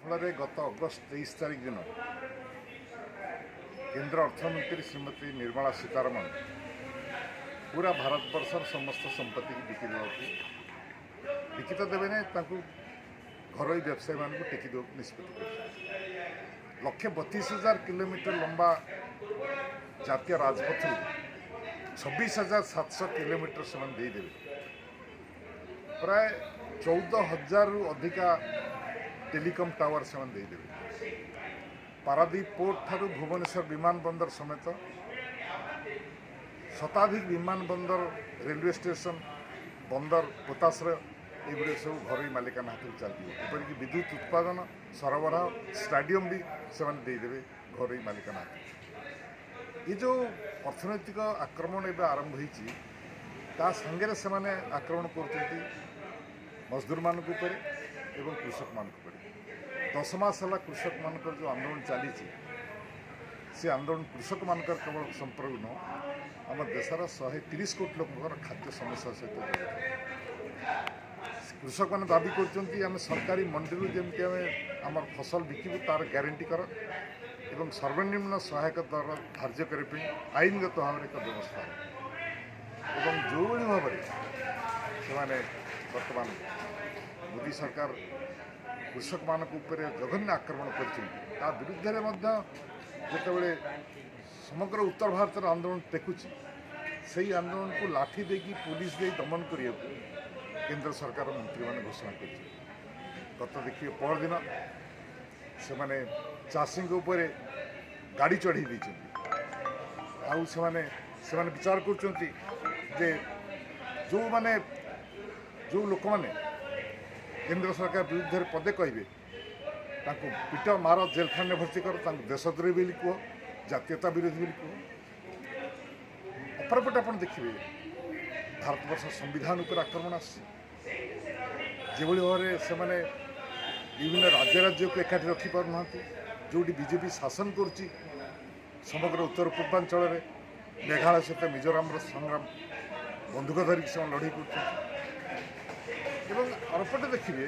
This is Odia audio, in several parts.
ଫଳରେ ଗତ ଅଗଷ୍ଟ 23 ତାରିଖ ଦିନ କେନ୍ଦ୍ର ଅର୍ଥମନ୍ତ୍ରୀ ଶ୍ରୀମତୀ ନିର୍ମଳା ସୀତାରମଣ ପୁରା ଭାରତବର୍ଷର ସମସ୍ତ ସମ୍ପତ୍ତିକୁ ବିକି ଦେବାକୁ, ବିକି ତ ଦେବେ ନାହିଁ, ତାଙ୍କୁ ଘରୋଇ ବ୍ୟବସାୟୀମାନଙ୍କୁ ଟେକି ଦେବାକୁ ନିଷ୍ପତ୍ତି କରିଛନ୍ତି। 1,32,000 କିଲୋମିଟର ଲମ୍ବା ଜାତୀୟ ରାଜପଥରୁ 26,700 କିଲୋମିଟର ସେମାନେ ଦେଇଦେବେ। ପ୍ରାୟ 14,000ରୁ ଅଧିକା ଟେଲିକମ୍ ଟାୱାର ସେମାନେ ଦେଇଦେବେ। ପାରାଦୀପ ପୋର୍ଟ ଠାରୁ ଭୁବନେଶ୍ୱର ବିମାନ ବନ୍ଦର ସମେତ ଶତାଧିକ ବିମାନ ବନ୍ଦର, ରେଲୱେ ଷ୍ଟେସନ, ବନ୍ଦର, ପୋତାଶ୍ରୟ ଏଗୁଡ଼ିକ ସବୁ ଘରୋଇ ମାଲିକାନା ହାତକୁ ଚାଲିଯିବ। ଏପରିକି ବିଦ୍ୟୁତ ଉତ୍ପାଦନ, ସରବରାହ, ଷ୍ଟାଡିୟମ୍ ବି ସେମାନେ ଦେଇଦେବେ ଘରୋଇ ମାଲିକାନା ହାତକୁ। ଏ ଯେଉଁ ଅର୍ଥନୈତିକ ଆକ୍ରମଣ ଏବେ ଆରମ୍ଭ ହୋଇଛି, ତା ସାଙ୍ଗରେ ସେମାନେ ଆକ୍ରମଣ କରୁଛନ୍ତି ମଜଦୁରମାନଙ୍କ ଉପରେ ଏବଂ କୃଷକମାନଙ୍କ ଉପରେ। 10 ମାସ ହେଲା କୃଷକମାନଙ୍କର ଯେଉଁ ଆନ୍ଦୋଳନ ଚାଲିଛି, ସେ ଆନ୍ଦୋଳନ କୃଷକମାନଙ୍କର କେବଳ ସମ୍ପର୍କ ନୁହଁ, ଆମ ଦେଶର 130 କୋଟି ଲୋକଙ୍କର ଖାଦ୍ୟ ସମସ୍ୟା ସହିତ ଜଡ଼ିତ। କୃଷକମାନେ ଦାବି କରୁଛନ୍ତି ଆମେ ସରକାରୀ ମଣ୍ଡିରୁ ଯେମିତି ଆମେ ଆମର ଫସଲ ବିକିବୁ ତାର ଗ୍ୟାରେଣ୍ଟି କର ଏବଂ ସର୍ବନିମ୍ନ ସହାୟକ ଦର ଧାର୍ଯ୍ୟ କରିବା ପାଇଁ ଆଇନଗତ ଭାବରେ ଏକ ବ୍ୟବସ୍ଥା ହେବ। ଏବଂ ଯେଉଁଭଳି ଭାବରେ ସେମାନେ ବର୍ତ୍ତମାନ ମୋଦି ସରକାର କୃଷକମାନଙ୍କ ଉପରେ ଜଘନ୍ୟ ଆକ୍ରମଣ କରିଛନ୍ତି, ତା ବିରୁଦ୍ଧରେ ମଧ୍ୟ ଯେତେବେଳେ ସମଗ୍ର ଉତ୍ତର ଭାରତର ଆନ୍ଦୋଳନ ଟେକୁଛି, ସେଇ ଆନ୍ଦୋଳନକୁ ଲାଠି ଦେଇକି ପୋଲିସ ଦେଇ ଦମନ କରିବାକୁ କେନ୍ଦ୍ର ସରକାର ମନ୍ତ୍ରୀମାନେ ଘୋଷଣା କରିଛନ୍ତି। ଗତ ଦେଖିବେ ପରଦିନ ସେମାନେ ଚାଷୀଙ୍କ ଉପରେ ଗାଡ଼ି ଚଢ଼େଇ ଦେଇଛନ୍ତି। ଆଉ ସେମାନେ ବିଚାର କରୁଛନ୍ତି ଯେ ଯେଉଁ ଲୋକମାନେ କେନ୍ଦ୍ର ସରକାର ବିରୁଦ୍ଧରେ ପଦେ କହିବେ ତାଙ୍କୁ ପିଟ, ମାର, ଜେଲଖାନାରେ ଭର୍ତ୍ତି କର, ତାଙ୍କୁ ଦେଶଦ୍ରୋହୀ ବୋଲି କୁହ, ଜାତୀୟତା ବିରୋଧୀ ବୋଲି କୁହ। ଅପରପଟେ ଆପଣ ଦେଖିବେ ଭାରତବର୍ଷ ସମ୍ବିଧାନ ଉପରେ ଆକ୍ରମଣ ଆସୁଛି। ଯେଭଳି ଭାବରେ ସେମାନେ ବିଭିନ୍ନ ରାଜ୍ୟ ରାଜ୍ୟକୁ ଏକାଠି ରଖିପାରୁନାହାନ୍ତି, ଯେଉଁଠି ବିଜେପି ଶାସନ କରୁଛି ସମଗ୍ର ଉତ୍ତର ପୂର୍ବାଞ୍ଚଳରେ ମେଘାଳୟ ସହିତ ମିଜୋରାମର ସଂଗ୍ରାମ ବନ୍ଧୁକ ଧରିକି ସେମାନେ ଲଢ଼େଇ କରୁଛନ୍ତି। ଏବଂ ଅରପଟେ ଦେଖିବେ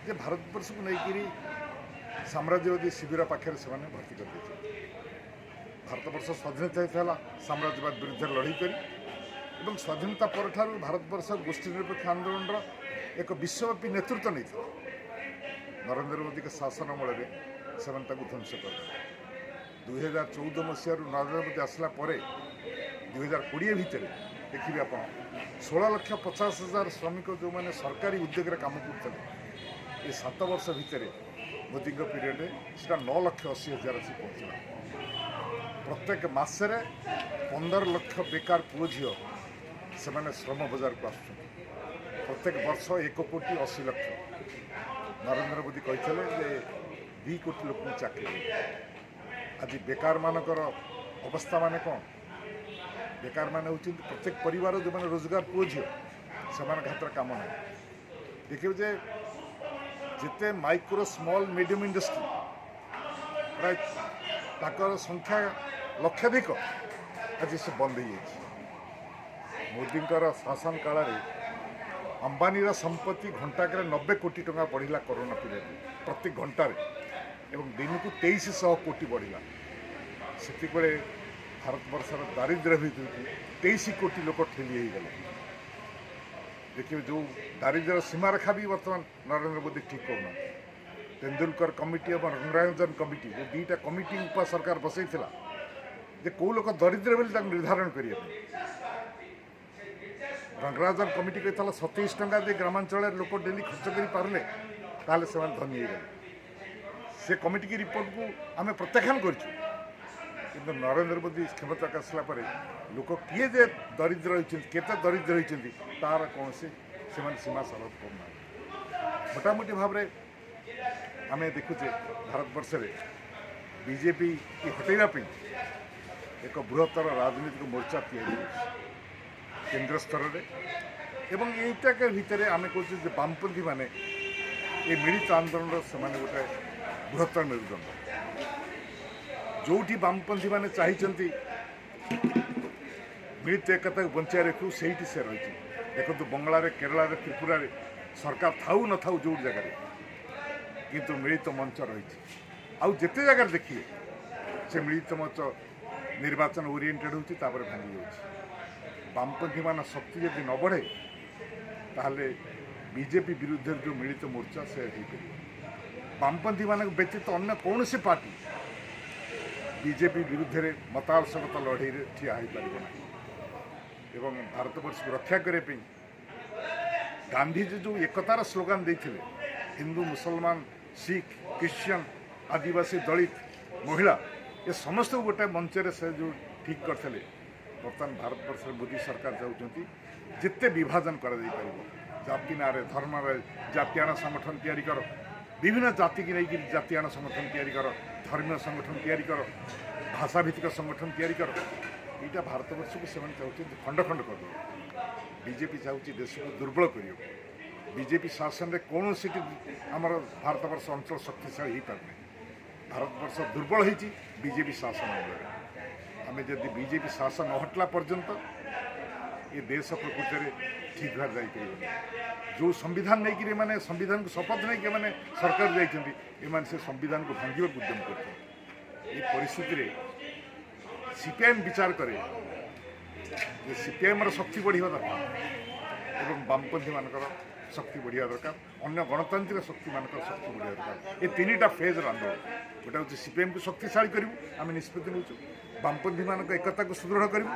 ଯେ ଭାରତବର୍ଷକୁ ନେଇକରି ସାମ୍ରାଜ୍ୟବାଦୀ ଶିବିର ପାଖରେ ସେମାନେ ଭର୍ତ୍ତି କରିଦେଇଛନ୍ତି। ଭାରତବର୍ଷ ସ୍ୱାଧୀନତା ହେଇଥିଲା ସାମ୍ରାଜ୍ୟବାଦ ବିରୁଦ୍ଧରେ ଲଢ଼େଇ କରି ଏବଂ ସ୍ୱାଧୀନତା ପରଠାରୁ ଭାରତବର୍ଷ ଗୋଷ୍ଠୀ ନିରପେକ୍ଷ ଆନ୍ଦୋଳନର ଏକ ବିଶ୍ୱବ୍ୟାପୀ ନେତୃତ୍ୱ ନେଇଥିଲା। ନରେନ୍ଦ୍ର ମୋଦିଙ୍କ ଶାସନ ଅମଳରେ ସେମାନେ ତାକୁ ଧ୍ୱଂସ କରିଦେଲେ। 2014 ମସିହାରୁ ନରେନ୍ଦ୍ର ମୋଦି ଆସିଲା ପରେ 2020 ଭିତରେ ଦେଖିବେ ଆପଣ 16,50,000 ଶ୍ରମିକ ଯେଉଁମାନେ ସରକାରୀ ଉଦ୍ୟୋଗରେ କାମ କରୁଥିଲେ, ଏ 7 ବର୍ଷ ଭିତରେ ମୋଦିଙ୍କ ପିରିୟଡ଼ରେ ସେଟା 9,80,000 ଆସି ପହଞ୍ଚିଲା। ପ୍ରତ୍ୟେକ ମାସରେ 15 ଲକ୍ଷ ବେକାର ପୁଅ ଝିଅ ସେମାନେ ଶ୍ରମ ବଜାରକୁ ଆସୁଛନ୍ତି। ପ୍ରତ୍ୟେକ ବର୍ଷ 1 କୋଟି 80 ଲକ୍ଷ। ନରେନ୍ଦ୍ର ମୋଦି କହିଥିଲେ ଯେ 2 କୋଟି ଲୋକଙ୍କୁ ଚାକିରି ଦେବେ। ଆଜି ବେକାରମାନଙ୍କର ଅବସ୍ଥା ମାନେ କ'ଣ? ବେକାରମାନେ ହେଉଛନ୍ତି ପ୍ରତ୍ୟେକ ପରିବାର ଯେଉଁମାନେ ରୋଜଗାର ପୁଅ ଝିଅ, ସେମାନଙ୍କ ହାତରେ କାମ ନାହିଁ। ଦେଖିବେ ଯେ ଯେତେ ମାଇକ୍ରୋ ସ୍ମଲ୍ ମିଡ଼ିୟମ୍ ଇଣ୍ଡଷ୍ଟ୍ରି, ପ୍ରାୟ ତାଙ୍କର ସଂଖ୍ୟା ଲକ୍ଷାଧିକ, ଆଜି ସେ ବନ୍ଦ ହେଇଯାଇଛି। ମୋଦିଙ୍କର ଶାସନ କାଳରେ ଅମ୍ବାନୀର ସମ୍ପତ୍ତି ଘଣ୍ଟାକରେ 90 କୋଟି ଟଙ୍କା ବଢ଼ିଲା କରୋନା ପିରିୟଡ଼ରେ ପ୍ରତି ଘଣ୍ଟାରେ, ଏବଂ ଦିନକୁ 2300 କୋଟି ବଢ଼ିଲା। ସେତିକିବେଳେ ଭାରତବର୍ଷର ଦାରିଦ୍ର୍ୟ ଭିତରକୁ 23 କୋଟି ଲୋକ ଠେଲି ହେଇଗଲେ। ଦେଖିବେ ଯେଉଁ ଦାରିଦ୍ର୍ୟର ସୀମାରେଖା ବି ବର୍ତ୍ତମାନ ନରେନ୍ଦ୍ର ମୋଦି ଠିକ୍ କରୁନାହାନ୍ତି। ତେନ୍ଦୁଲକର କମିଟି ଏବଂ ରଙ୍ଗରାଜନ କମିଟି, ଯେଉଁ ଦୁଇଟା କମିଟି ଉପା ସରକାର ବସେଇଥିଲା ଯେ କେଉଁ ଲୋକ ଦରିଦ୍ର ବୋଲି ତାକୁ ନିର୍ଦ୍ଧାରଣ କରିବା ପାଇଁ, ରଙ୍ଗରାଜନ କମିଟି କହିଥିଲା 27 ଟଙ୍କା ଯଦି ଗ୍ରାମାଞ୍ଚଳରେ ଲୋକ ଡେଲି ଖର୍ଚ୍ଚ କରିପାରିଲେ ତାହେଲେ ସେମାନେ ଧନୀ ହେଇଗଲେ। ସେ କମିଟି ରିପୋର୍ଟକୁ ଆମେ ପ୍ରତ୍ୟାଖ୍ୟାନ କରିଛୁ। କିନ୍ତୁ ନରେନ୍ଦ୍ର ମୋଦି କ୍ଷମତାକୁ ଆସିଲା ପରେ ଲୋକ କିଏ ଯେ ଦରିଦ୍ର ହୋଇଛନ୍ତି, କେତେ ଦରିଦ୍ର ହୋଇଛନ୍ତି, ତାର କୌଣସି ସେମାନେ ସୀମା ସରହଦ କରୁନାହାନ୍ତି। ମୋଟାମୋଟି ଭାବରେ ଆମେ ଦେଖୁଛେ ଭାରତବର୍ଷରେ ବିଜେପି ହଟେଇବା ପାଇଁ ଏକ ବୃହତ୍ତର ରାଜନୈତିକ ମୋର୍ଚ୍ଚା ତିଆରି ହେଉଛି କେନ୍ଦ୍ର ସ୍ତରରେ। ଏବଂ ଏଇଟାକ ଭିତରେ ଆମେ କହୁଛୁ ଯେ ବାମପନ୍ଥୀମାନେ ଏ ମିଳିତ ଆନ୍ଦୋଳନର ସେମାନେ ଗୋଟେ ବୃହତ୍ତର ମେରୁଦଣ୍ଡ। ଯେଉଁଠି ବାମପନ୍ଥୀମାନେ ଚାହିଁଛନ୍ତି ମିଳିତ ଏକତାକୁ ବଞ୍ଚାଇ ରଖିବୁ, ସେଇଠି ସେ ରହିଛି। ଦେଖନ୍ତୁ ବଙ୍ଗଳାରେ, କେରଳରେ, ତ୍ରିପୁରାରେ ସରକାର ଥାଉ ନଥାଉ, ଯେଉଁ ଜାଗାରେ କିନ୍ତୁ ମିଳିତ ମଞ୍ଚ ରହିଛି। ଆଉ ଯେତେ ଜାଗାରେ ଦେଖିବେ, ସେ ମିଳିତ ମଞ୍ଚ ନିର୍ବାଚନ ଓରିଏଣ୍ଟେଡ୍ ହେଉଛି, ତାପରେ ଭାଙ୍ଗି ଯାଉଛି। ବାମପନ୍ଥୀମାନ ଶକ୍ତି ଯଦି ନ ବଢ଼େ, ତାହେଲେ ବିଜେପି ବିରୁଦ୍ଧରେ ଯେଉଁ ମିଳିତ ମୋର୍ଚ୍ଚା, ସେ ହେଇପାରିବ। ବାମପନ୍ଥୀମାନଙ୍କ ବ୍ୟତୀତ ଅନ୍ୟ କୌଣସି ପାର୍ଟି ବିଜେପି ବିରୁଦ୍ଧରେ ମତାଦର୍ଶଗତ ଲଢ଼େଇରେ ଠିଆ ହୋଇପାରିବ ନାହିଁ। ଏବଂ ଭାରତବର୍ଷକୁ ରକ୍ଷା କରିବା ପାଇଁ ଗାନ୍ଧିଜୀ ଯେଉଁ ଏକତାର ସ୍ଲୋଗାନ ଦେଇଥିଲେ, ହିନ୍ଦୁ, ମୁସଲମାନ, ଶିଖ, ଖ୍ରୀଷ୍ଟିଆନ, ଆଦିବାସୀ, ଦଳିତ, ମହିଳା, ଏ ସମସ୍ତଙ୍କୁ ଗୋଟେ ମଞ୍ଚରେ ସେ ଯେଉଁ ଠିକ୍ କରିଥିଲେ, ବର୍ତ୍ତମାନ ଭାରତବର୍ଷରେ ମୋଦି ସରକାର ଚାହୁଁଛନ୍ତି ଯେତେ ବିଭାଜନ କରାଯାଇପାରିବ, ଜାତି ନାଁରେ, ଧର୍ମରେ ଜାତିଆଣ ସଂଗଠନ ତିଆରି କର, ବିଭିନ୍ନ ଜାତିକି ନେଇକିରି ଜାତିଆଣ ସଂଗଠନ ତିଆରି କର, ଧର୍ମୀୟ ସଂଗଠନ ତିଆରି କର, ଭାଷାଭିତ୍ତିକ ସଂଗଠନ ତିଆରି କର। ଏଇଟା ଭାରତବର୍ଷକୁ ସେମାନେ ଚାହୁଁଛନ୍ତି ଖଣ୍ଡ ଖଣ୍ଡ କରିଦେବେ। ବିଜେପି ଚାହୁଁଛି ଦେଶକୁ ଦୁର୍ବଳ କରିବାକୁ। ବିଜେପି ଶାସନରେ କୌଣସିଟି ଆମର ଭାରତବର୍ଷ ଅଞ୍ଚଳ ଶକ୍ତିଶାଳୀ ହେଇପାରୁନାହିଁ। ଭାରତବର୍ଷ ଦୁର୍ବଳ ହେଇଛି ବିଜେପି ଶାସନ ଅମଳରେ। ଆମେ ଯଦି ବିଜେପି ଶାସନ ନ ହଟିଲା ପର୍ଯ୍ୟନ୍ତ ଏ ଦେଶ ପ୍ରକୃତରେ ଠିକ୍ ଭାବରେ ଯାଇପାରିବନି। ଯେଉଁ ସମ୍ବିଧାନ ନେଇକିରି ଏମାନେ, ସମ୍ବିଧାନକୁ ଶପଥ ନେଇକି ଏମାନେ ସରକାର ଯାଇଛନ୍ତି, ଏମାନେ ସେ ସମ୍ବିଧାନକୁ ଭାଙ୍ଗିବାକୁ ଉଦ୍ୟମ କରୁଛନ୍ତି। ଏ ପରିସ୍ଥିତିରେ ସିପିଆଇଏମ୍ ବିଚାର କରେ ଯେ ସିପିଆଇଏମ୍ର ଶକ୍ତି ବଢ଼ିବା ଦରକାର ଏବଂ ବାମପନ୍ଥୀମାନଙ୍କର ଶକ୍ତି ବଢ଼ିବା ଦରକାର, ଅନ୍ୟ ଗଣତାନ୍ତ୍ରିକ ଶକ୍ତିମାନଙ୍କର ଶକ୍ତି ବଢ଼ିବା ଦରକାର। ଏ ତିନିଟା ଫେଜ୍ର ଆନ୍ଦୋଳନ। ଗୋଟେ ହେଉଛି ସିପିଆଇଏମ୍କୁ ଶକ୍ତିଶାଳୀ କରିବୁ, ଆମେ ନିଷ୍ପତ୍ତି ନେଉଛୁ। ବାମପନ୍ଥୀମାନଙ୍କ ଏକତାକୁ ସୁଦୃଢ଼ କରିବୁ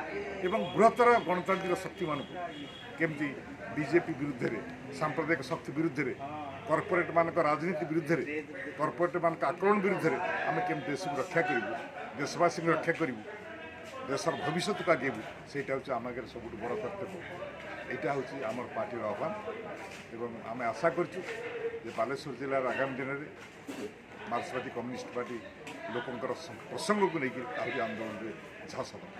ଏବଂ ବୃହତ୍ତର ଗଣତାନ୍ତ୍ରିକ ଶକ୍ତିମାନଙ୍କୁ କେମିତି ବିଜେପି ବିରୁଦ୍ଧରେ, ସାମ୍ପ୍ରଦାୟିକ ଶକ୍ତି ବିରୁଦ୍ଧରେ, କର୍ପୋରେଟ୍ମାନଙ୍କ ରାଜନୀତି ବିରୁଦ୍ଧରେ, କର୍ପୋରେଟ୍ମାନଙ୍କ ଆକ୍ରମଣ ବିରୁଦ୍ଧରେ ଆମେ କେମିତି ଦେଶକୁ ରକ୍ଷା କରିବୁ, ଦେଶବାସୀଙ୍କୁ ରକ୍ଷା କରିବୁ, ଦେଶର ଭବିଷ୍ୟତକୁ ଆଗେଇବୁ, ସେଇଟା ହେଉଛି ଆମ ଆଗରେ ସବୁଠୁ ବଡ଼ କର୍ତ୍ତବ୍ୟ। ଏଇଟା ହେଉଛି ଆମର ପାର୍ଟିର ଆହ୍ୱାନ ଏବଂ ଆମେ ଆଶା କରୁଛୁ ଯେ ବାଲେଶ୍ୱର ଜିଲ୍ଲାର ଆଗାମୀ ଦିନରେ ମାର୍କ୍ସବାଦୀ କମ୍ୟୁନିଷ୍ଟ ପାର୍ଟି ଲୋକଙ୍କର ପ୍ରସଙ୍ଗକୁ ନେଇକି ଆହୁରି ଆନ୍ଦୋଳନରେ ଝାସ ଦେବ।